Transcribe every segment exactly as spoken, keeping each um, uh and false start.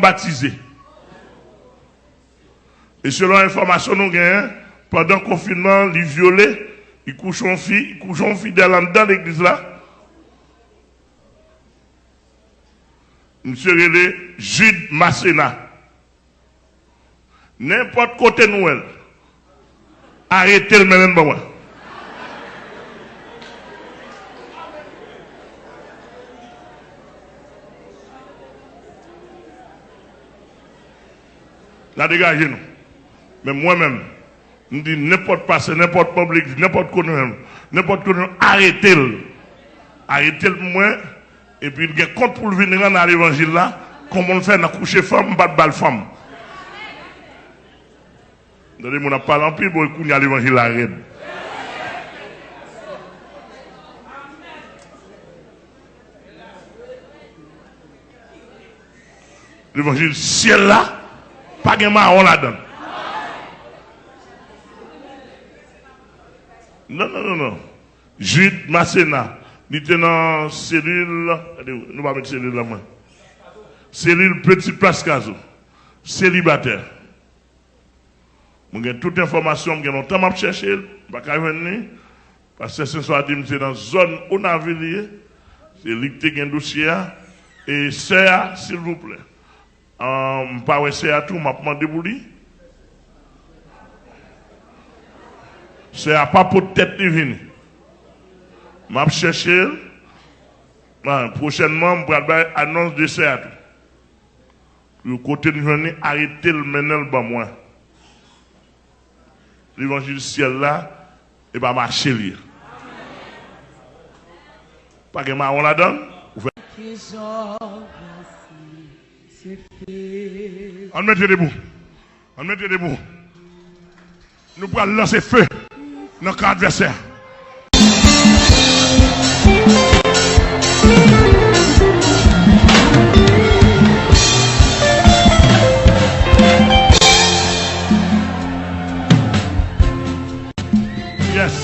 batize. E selon enfòmasyon nou genyen, pandan konfinman, li vyole, li kouche yon fi, li kouche yon fidèl anndan legliz la. Misye rele Jude Masséna. Nenpòt kote nou wè l, arete l, mennen l ban mwen. N a degaje nou. Men mwen menm, m di nenpòt pastè, nenpòt manm legliz, nenpòt kote nou, nenpòt kote nou, arete l. Arete l pou mwen. Epi l gen kont pou l vin rann a levanjil la, kòman l fè nan kouche fanm, m pa t ba l fanm. Tande moun ap pale anpil, bon, kounye a levanjil la rèd. Levanjil syèl la, pa gen mawon ladan l. Non, non, non, non. Jude Masséna, li te nan selil, gade, nou pa met selil la mwen. Selil Petit Place Cazeau. Selibatè. Mwen gen tout enfòmasyon, mwen gen lontan m ap chèche l, m pa ka jwenn li. Pastè Senswa di m se nan zòn Onavil li ye. Se li ki te gen dosye a. E sè a, silvouplè. Ah, m pa wè sè a tou, m ap mande pou li. Sè a pa pot tèt li vini. M ap chèche l. Ah, pwochènman, m pral bay anons de sè a tou. Pou kote n jwenn li, arete l, mennen l ban mwen. Levanjil syèl la, e pa mache l ye. Pa gen mawon ladan l. Ou fè. Ann mete debou. Ann mete debou. Nou pral lanse fe nan kan advèsè a. Yes.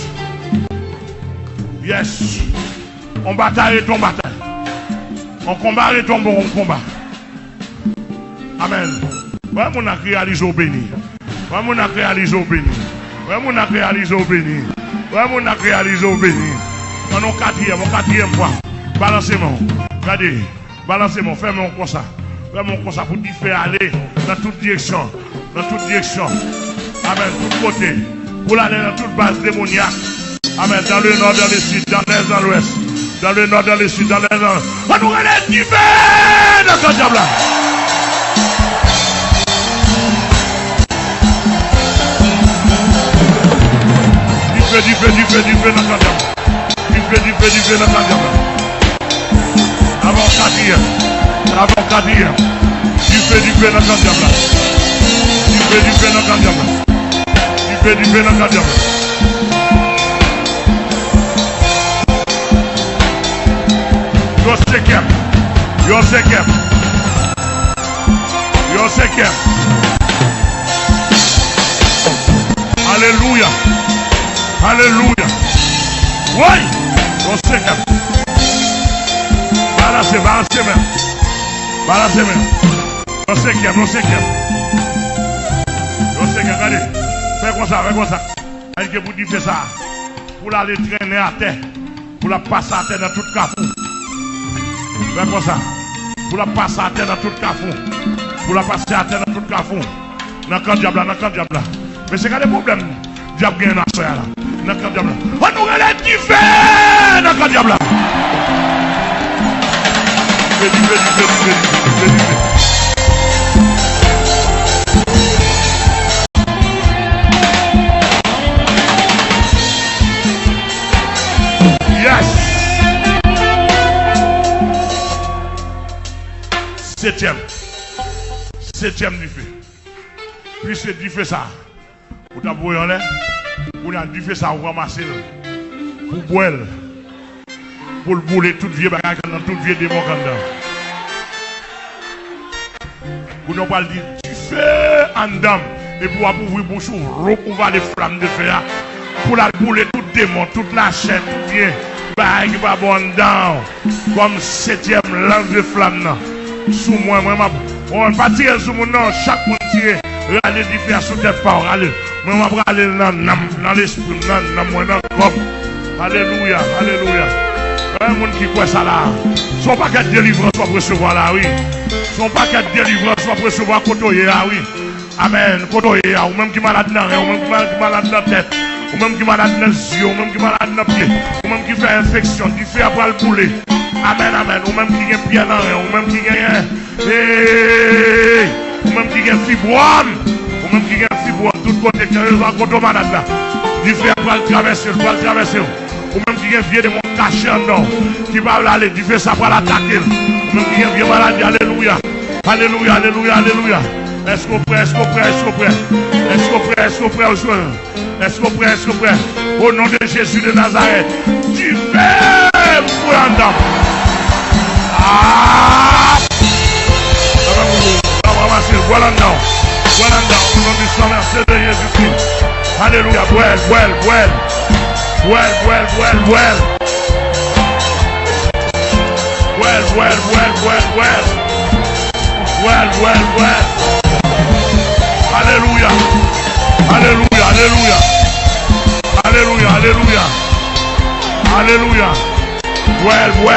Yes. On batay rete on batay. On konba rete on bon konba. Amèn. Wè moun nan k reyalize w beni. Wè moun nan k reyalize w beni. Wè moun nan k reyalize w beni. Wè moun nan k reyalize w beni. Ann on katriyèm, on katriyèm fwa. Balanse men w. Gade. Balanse men w. Fè men w konsa. Fè men w konsa pou dife ale nan tout direksyon. Nan tout direksyon. Amèn. Tout kote. Pou l ale nan tout baz demonyak. Amèn. Dans le nord, dans le sud, dans l'est, dans l'ouest. Dans le nord, dans le sud, dans l'est, dans l'ouest. Ann nou rele dife nan kan dyab la. Dife, dife, dife, dife nan kan dyab la. Dife, dife, dife nan kan dyab la. Avan katriyèm. Avan katriyèm. Dife, dife nan kan dyab la. Dife, dife nan kan dyab la. Dife, dife nan kan dyab la. Yon senkyèm. Yon senkyèm. Yon senkyèm. Alelouya. Alelouya. Woy! Yon senkyèm. Balanse, balanse men. Balanse men. Yon senkyèm, yon senkyèm. Yon senkyèm, gade. Fè konsa, fè konsa. Gade ke pou dife sa. Pou l ale trennen atè. Pou l ap pase atè nan tout kafou. Fè konsa. Pou l ap pase atè nan tout kafou. Pou l ap pase atè nan tout kafou. Nan kan dyab la, nan kan dyab la. Mesye, gade pwoblèm dyab genyen nan aswè a la. Nan kan dyab la. Ann nou rele dife nan kan dyab la. Dife, dife, dife, dife, dife, dife, dife. Yes! Setyèm. Setyèm dife. Piske dife sa, ou t ap voye anlè, kounye a dife sa, ou ranmase l pou bwè l, pou l boule tout vye bagay k anndan, tout vye demon k anndan. Kounye a w pral di, dife anndan m, epi w ap ouvri bouch ou, vwoup, ou vale flam dife a, pou l al boule tout demon, tout lachè, tout vye bagay ki pa bon anndan w. Kòm setyèm lans de flam nan sou mwen, mwen m ap Bon, pa tire l sou moun, non. Chak moun tire. Rale dife a sou tèt pa w. Rale l. Mwen, m ap rale l nan nanm, nan lespri m, nan nanm mwen, nan kò m. Alelouya, alelouya. Gen moun ki kwè sa la. Se yon pakèt delivrans w ap resevwa la, wi. Se yon pakèt delivrans w ap resevwa kote w ye a, wi. Amèn. Kote w ye a, ou menm ki malad nan ren, ou menm ki mal-, ki malad nan tèt, ou menm ki malad nan zye, ou menm ki malad nan pye, ou menm ki fè enfeksyon, dife a pral boule. Amèn, amèn. Ou menm ki gen pyè nan ren, ou menm ki gen, hey, ou menm ki gen fibwòm, ou menm ki gen fibwòm, tout kote, kèlkeswa kote w malad la, dife a pral travèse l, pral travèse w. Ou menm ki gen vye demon kache anndan w, ki pa vle ale, dife sa pral atake l. Ou menm ki gen vye maladi, alelouya. Alelouya, alelouya, alelouya. Èske w prè, èske w prè, èske w prè? Èske w prè, èske w prè, èske w prè? Èske w prè, èske w prè? O non de Jezi de Nazarèt, dife boule anndan w. Ah! Ranmase l, bwè l anndan w. Bwè l anndan w. O non di san vèse de Jezikri. Alelouya. Bwè l, bwè l, bwè l. Bwè l, bwè l, bwè l, bwè l. Bwè l, bwè l, bwè l, bwè l, bwè l. Bwè l, bwè l, bwè l. Alelouya. Alelouya, alelouya. Alelouya, alelouya. Alelouya. Bwè l, bwè